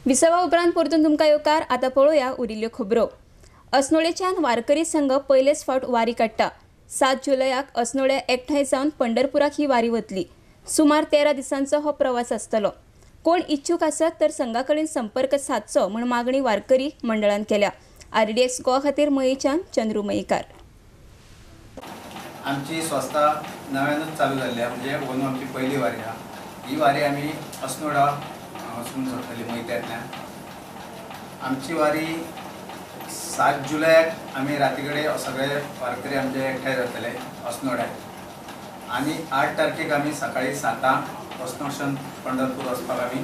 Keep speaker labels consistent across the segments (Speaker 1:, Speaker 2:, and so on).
Speaker 1: विसवा उपरांत परतून तुमकां येवकार. आतां पळोवया उरिल्ल्यो खबरो. अस्नोडेच्यान वारकरी संघ पयलेच फावट वारी काडटा. 7 जुलयाक अस्नोड्या एकठांय जावन पंढरपुराक ही वारी वतली. सुमार 13 दिसांचो हो प्रवास आसतलो. कोण इच्छूक आसत तर संघा कडेन संपर्क सादचो म्हूण मागणी वारकरी मंडळान केल्या. आरडीएक्स गोवा खातीर मयेच्यान चंद्रू मयेकार.
Speaker 2: आमची संस्था नव्यानूच चालू जाल्ली, म्हणजे अंदू आमची पयली वारी आहा. ही वारी आमी अस्नोडा वचून सोडटली मोहित्यांतल्यान. आमची वारी 7 जुलयाक आमी राती कडेन सगळे वारकरी आमचे एकठांय जातले अस्नोड्याक आनी 8 तारखेक आमी सकाळी 7 अस्नोडच्यान पंढरपूर वचपाक आमी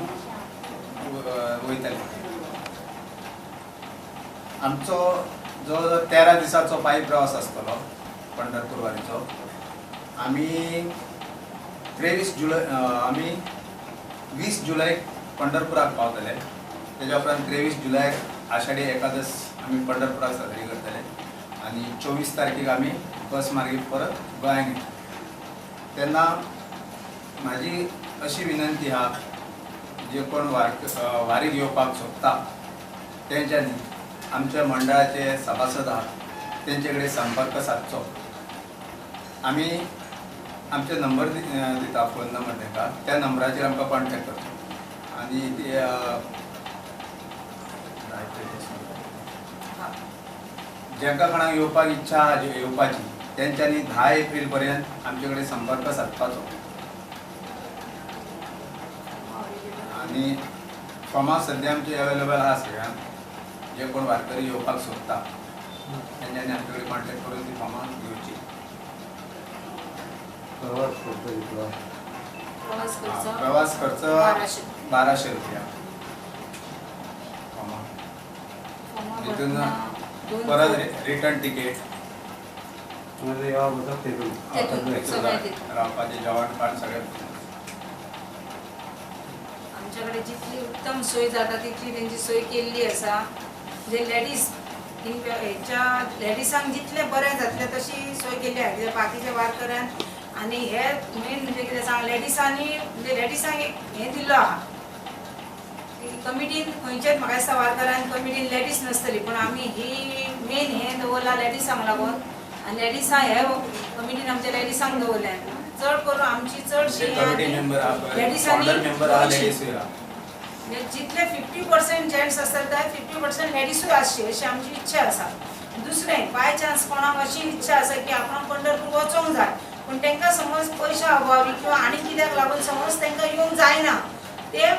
Speaker 2: वयतले. आमचो जो 13 दिसाचो पायी प्रवास आसतलो पंढरपूर वारीचो. आमी 23 जुलय आमी 20 जुलयाक पंढरपुराक पावतले. तेज्या उपरांत 23 जुलयाक आषाढी एकादश आमी पंढरपुराक साजरी करतले आनी 24 तारखेक आमी बस मार्गे परत गोंयांत येतले. तेन्ना म्हाजी अशी विनंती आहा, जे कोण वारीक येवपाक सोदता तेंच्यांनी आमच्या मंडळाचे सभासद आहात तेंचे कडेन संपर्क सादचो. आमी आमचे नंबर दिता, फोन नंबर तांकां, त्या नंबराचेर आमकां कॉन्टेक्ट करचो. आनी जांकां कोणाक येवपाक इच्छा आहा येवपाची तेंच्यांनी 10 एप्रील पर्यंत आमचे कडेन संपर्क सादपाचो. आनी फॉर्मां सद्या आमचे अवेलेबल आहा सगळ्यांक. जे कोण वारकरी येवपाक सोदता तेंच्यांनी आमचे कडेन कॉन्टेक्ट करून ती फॉर्मां घेवची. प्रवास खर्च 1200 रुपया. तितून परत रिटर्न तिकेट, रावपाचें जेवण खाण सगळें.
Speaker 3: आमच्याकडे जितली उत्तम सोय जाता तितली तेंची सोय केल्ली आसा. जे लेडीज हेच्या लेडिसांक जितलें बरें जातलें तशी सोय केल्ली आसा. कित्याक बाकीच्या वारकऱ्यान आनी हे मेन म्हणजे कितें सांग, लेडिसांनी म्हणजे लेडिसांक एक हें दिल्लो आहा कमिटीन. खंयच्याच म्हाका दिसता वारकऱ्यान कमिटीन लेडीज नासतली, पूण आमी ही मेन हें दवरलां लेडिसांक लागून. आनी लेडिसां हे कमिटीन आमच्या लेडिसांक दवरल्या. चड करून आमची चडशी लेडिसांनी जितले 50% जेंट्स आसतात ते 50% लेडिसूय आसची अशी आमची इच्छा आसा. दुसरें बाय चान्स कोणाक अशी इच्छा आसा की आपणाक पंढरपूर वचोंक जाय, पूण तांकां समज पयशा अभावी किंवा आनी कित्याक लागून समज तांकां येवंक जायना, ते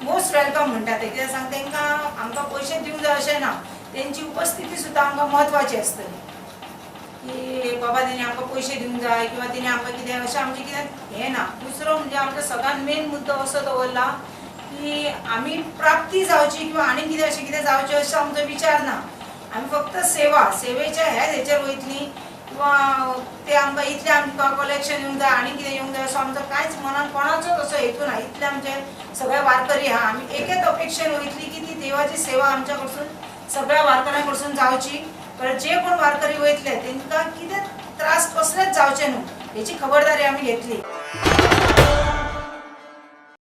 Speaker 3: मोस्ट welcome म्हणटा ते. कित्याक सांग, तांकां आमकां पयशे दिवंक जाय अशें ना, तेंची उपस्थिती सुद्दां आमकां म्हत्वाची आसतली. की बाबा तेणी आमकां पयशे दिवंक जाय किंवा तेणी आमकां कितें अशें आमचें कितें हें ना. दुसरो म्हणजे आमचो सगळ्यात मेन मुद्दो असो दवरला की आमी प्राप्ती जावची किंवा आनी कितें अशें कितें जावचें असो आमचो विचार ना. आमी फक्त सेवा सेवेच्या ह्याच हेचेर वयतली किंवा ते आमकां इतलें आमकां कलेक्शन येवंक जाय आनी कितें येवंक जाय असो आमचो कांयच मनान कोणाचोच असो हेतू ना. इतले आमचे सगळे वारकरी आहा, आमी एकेच अपेक्षेन वयतली की ती देवाची सेवा आमच्या कडसून सगळ्या वारकऱ्यां कडसून जावची. पर जे कोण वारकरी वयतले तेंकां कितें त्रास कसलेच जावचे न्हू हेची खबरदारी आमी घेतली.